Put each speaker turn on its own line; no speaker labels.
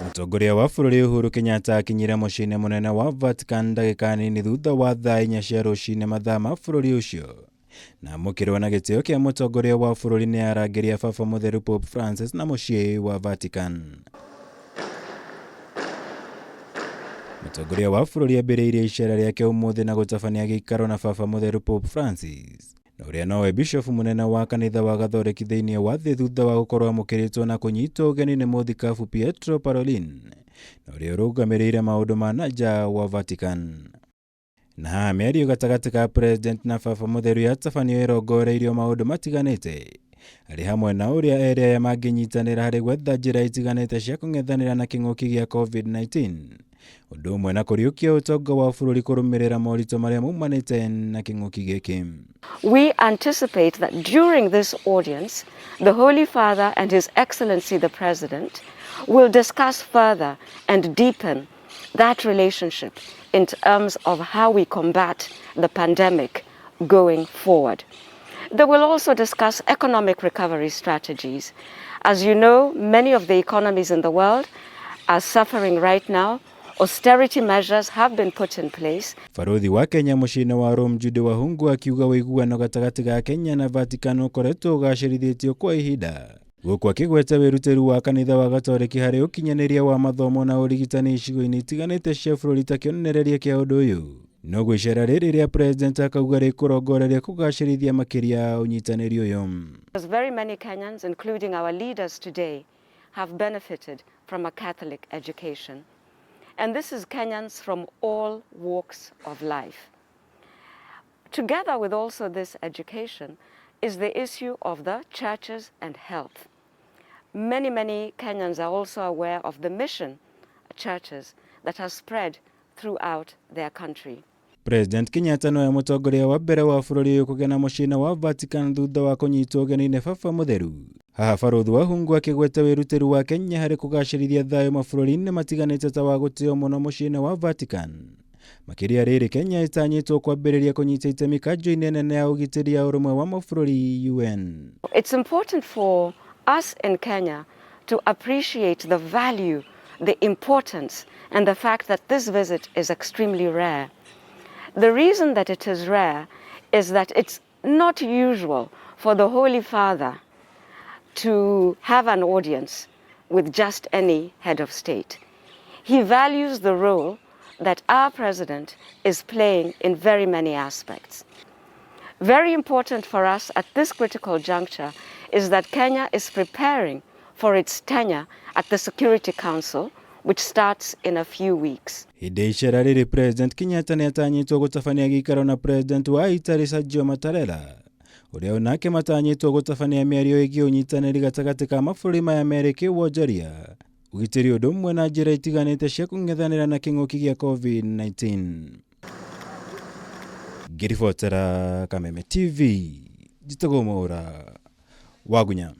Mũtongoria wa bũrũri Uhuru Kenyatta akinyire mũciĩ-inĩ mũnene wa Vatican ndagĩka nini thutha wa thaa 4 cia rũcinĩ mathaa ma bũrũri ũcio, na amũkĩrwo na gĩtĩo kĩa mũtongoria wa bũrũri nĩ arangĩri a Baba Mũtheru Pope Francis na mũciĩ wa Vatican. Mũtongoria wa bũrũri ambĩrĩirie icera rĩake ũmũthĩ na gũtabania gĩikaro na Baba Mũtheru Pope Francis, na ũrĩa nowe bishofu mũnene wa kanitha wa Gathoreki thĩinĩ wa thĩ thutha wa gũkorwo amũkĩrĩtwo na kũnyitwo ũgeni nĩ mũthikabu Pietro Parolin, na ũrĩa ũrũgamĩrĩire maũndũ ma na nja wa Vatican. Na haha mĩario gatagatĩ ka President na Baba Mũtheru yatabanio ĩrongoreirio maũndũ matiganĩte, arĩ hamwe na ũrĩa erĩ aya mangĩnyitanĩra harĩ gwetha njĩra itiganĩte cia kũng'ethanĩra na kĩng'ũki gĩa COVID-19, ũndũ ũmwe na kũriũkia ũtonga wa bũrũri kũrũmĩrĩra moritũ marĩa maumanĩte na kĩng'ũki gĩkĩ.
We anticipate that during this audience, the Holy Father and His Excellency the President will discuss further and deepen that relationship in terms of how we combat the pandemic going forward. They will also discuss economic recovery strategies. As you know, many of the economies in the world are suffering right now. Austerity measures have been put in place.
Barothi wa Kenya mũciĩ-inĩ wa Rome Jude Wahungu akiuga ũiguano gatagatĩ ga Kenya na Vatican ũkoretwo ũgacĩrithĩtio kwa ihinda, gũkũ akĩgweta wĩrutĩri wa kanitha wa Gatoreki harĩ ũkinyanĩria wa mathomo na ũrigitani icigo-inĩ itiganĩte cia bũrũri ta kĩonereria kĩa ũndũ ũyũ. Noguo icera rĩrĩ rĩa President akauga rĩkũrongoreria kũgacĩrithia makĩria ũnyitanĩri ũyũ.
Very many Kenyans, including our leaders today, have benefited from a Catholic education. And this is Kenyans from all walks of life. Together with also this education is the issue of the churches and health. Many, many Kenyans are also aware of the mission churches that are spread throughout their country.
President Kenyatta nowe mũtongoria wa mbere wa bũrũri ũyũ kũgena mũciĩ-inĩ wa Vatican thutha wa kũnyitwo ũgeni nĩ Baba Mũtheru. Haha Barũthi Wahungu akĩgweta wĩrutĩri wa Kenya harĩ kũgacĩrithia thayũ mabũrũri-inĩ matiganĩte ta wa gũtĩo mũno mũciĩ-inĩ wa Vatican. Makĩria rĩrĩ Kenya ĩtanyĩtwo kwambĩrĩria kũnyita itemi kanjũ-inĩ nene ya ũgitĩri ya ũrũmwe wa mabũrũri UN.
It's important for us in Kenya to appreciate the value, the importance, and the fact that this visit is extremely rare. The reason that it is rare is that it's not usual for the Holy Father to have an audience with just any head of state. He values the role that our president is playing in very many aspects. Very important for us at this critical juncture is that Kenya is preparing for its tenure at the Security Council, which starts in a few weeks.
Hĩndĩ icera rĩrĩ President Kenyatta nĩ atanyĩtwo gũtabania gĩikaro na President wa Italy Sergio Mattarella, ũrĩa onake matanyĩtwo gũtabania mĩario ĩgiĩ ũnyitanĩri gatagatĩ ka mabũrũri maya merĩ kĩwonjoria, ũgitĩri ũndũ ũmwe na njĩra itiganĩte cia kũng'ethanĩra na kĩng'ũki gĩa COVID-19. Ngĩribotera Kameme TV, njĩtagwo Mwaũra Wagunya.